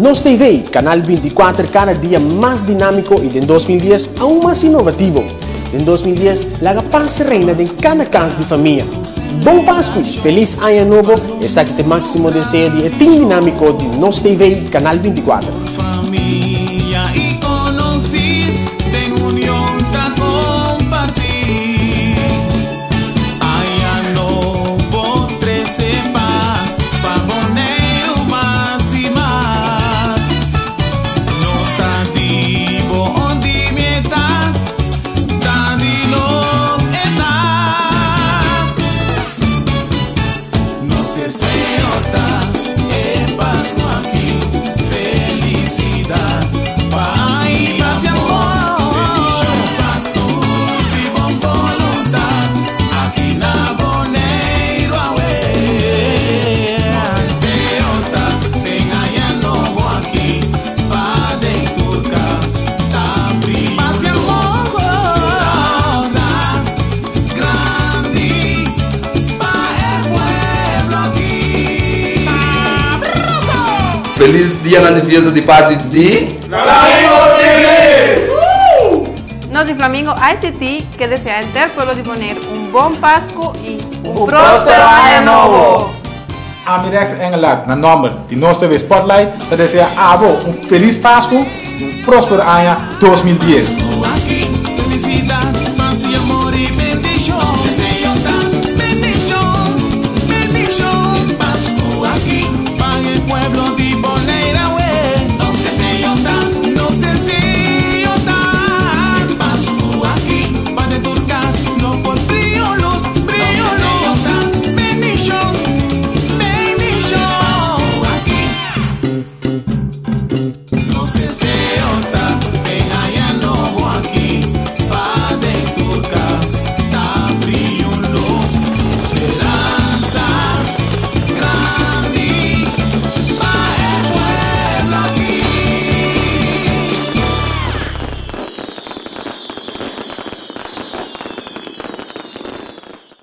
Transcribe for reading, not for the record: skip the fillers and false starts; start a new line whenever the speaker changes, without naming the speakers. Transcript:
Nos TV, Canal 24 cada dia mas dinamico y den 2010 aun mas innovativo. Den 2010, laga paz reina den cada cas di famia. Bon Pascu y Feliz Aña Nobo, esaki ta e maximo deseo di e team dinamico di Nos TV, Canal 24.
Famia y conocí den union ta compartí. Aña nobo trece paz pa Boneiru mas y mas. No ta di bo o di mi e ta, ta di nos e ta. Nos deseo ta e Pascu aki, felicidad, paz y amor. Bendicion pa tur di bon voluntad, aki na Boneiru awe. Nos deseo ta den aña nobo aki, pa den tur cas ta bria luz, speransa grandi pa e pueblo aki.
Feliz dianan di fiesta di parti di.
Flamingo TV!
Nos di Flamingo ICT ke desea henter pueblo di Bonaire un bon Pascu y un
Un
prospero
prospero
aña
aña
nobo!
nobo!
Ami Rex Engelhardt na nomber di Nos TV Spotlight ta desea abo un feliz Pascu y un prospero aña 2010.